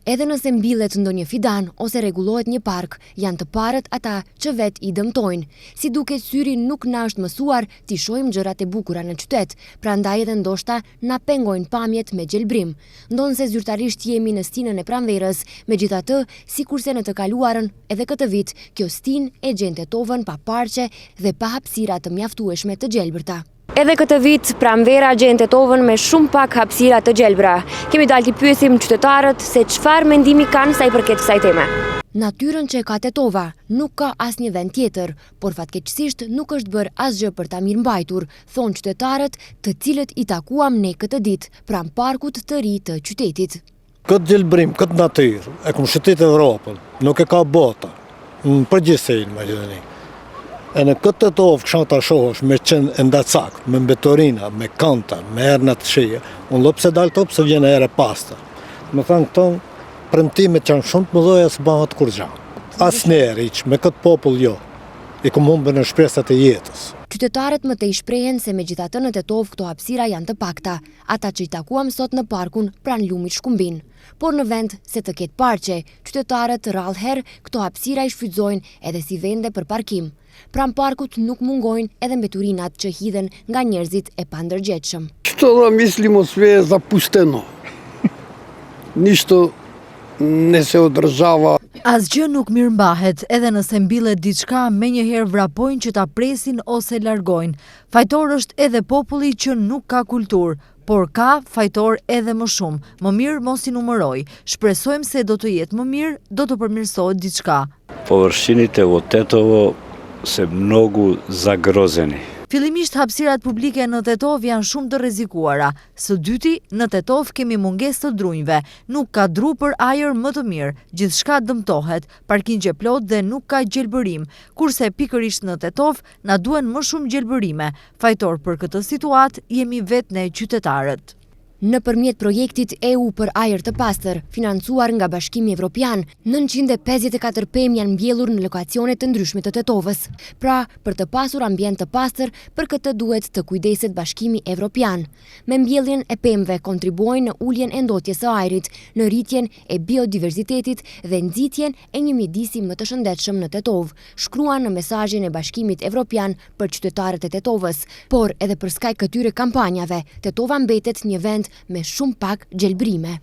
Edhe nëse mbillet ndonjë fidan ose rregullohet një park, janë të parët ata që vetë i dëmtojnë. Si duket syri nuk na është mësuar t'i shohim gjërat e bukura në qytet, prandaj edhe ndoshta na pengojnë pamjet me gjelbrim. Ndonëse zyrtarisht jemi në stinën e pranverës, megjithatë, sikurse në të kaluarën, edhe këtë vit, kjo stinë e gjen Tetovën pa parqe dhe pa hapësira të mjaftueshme të gjelbërta. Edhe këtë vit, pranvera gjen Tetovën me shumë pak hapësira të gjelbra. Kemi dalë t'i pyesim qytetarët se çfarë mendimi kanë sa i përket kësaj teme. Natyrën që e ka Tetova, nuk ka asnjë vend tjetër, por fatkeqësisht nuk është bërë asgjë për ta mirëmbajtur, thonë qytetarët, të cilët i takuam ne këtë ditë, pranë parkut të ri të qytetit. Këtë gjelbrim, këtë natyrë, e kum shëtit Evropën, nuk e ka bota, në përgjithësi në Maqedoni. E në këtë Tetovë kësha ta shohësh me qenë endacak, me mbeturina, me kanta, me erëna të kqija, unë lo pse dalë to, pse vjen erë e pastër. Me thënë këto, premtimet që janë shumë të mëdhaja s'bahet kurgja. Asnjëherë, hiç, me këtë popull jo, i kum humbë në shpresat e jetës. Qytetarët më tej shprehen se megjithatë në Tetovë këto hapësira janë të pakta, ata që i takuam sot në parkun pranë lumit Shkumbin. Por në vend se të ketë parqe, qytetarët rrallë herë këto hapësira i shfrytëzojnë edhe si vende për parkim. Pranë parkut nuk mungojnë edhe mbeturinat që hidhen nga njerëzit e pandërgjegjshëm. Што да мислимо све е запустено. Ништо не се одржава. Asgjë nuk mirëmbahet, edhe nëse mbillet diçka, menjëherë vrapojnë që ta presin ose largojnë. Fajtor është edhe populli që nuk ka kulturë, por ka fajtor edhe më shumë. Më mirë mos i numëroj. Shpresojmë se do të jetë më mirë, do të përmirësohet diçka. Površiните во Тетово се многу загрозени. Fillimisht hapësirat publike në Tetovë janë shumë të rrezikuara. Së dyti, në Tetovë kemi mungesë të drunjve. Nuk ka dru për ajër më të mirë. Gjithçka dëmtohet, parkingje plot dhe nuk ka gjelbërim. Kurse pikërisht në Tetovë na duhen më shumë gjelbërime. Fajtor për këtë situatë jemi vetë ne qytetarët. Nëpërmjet projektit EU për ajër të pastër, financuar nga Bashkimi Evropian, 954 pemë janë mbjellur në lokacione të ndryshme të Tetovës. Pra, për të pasur ambient të pastër, për këtë duhet të kujdeset Bashkimi Evropian. Me mbjelljen e pemëve kontribuojnë në uljen e ndotjes së ajrit, në rritjen e biodiversitetit dhe nxitjen e një mjedisi më të shëndetshëm në Tetovë, shkruan në mesazhin e Bashkimit Evropian për qytetarët e Tetovës. Por edhe përskaj këtyre kampanjave, Tetova mbetet një vend me shumë pak gjelbrime.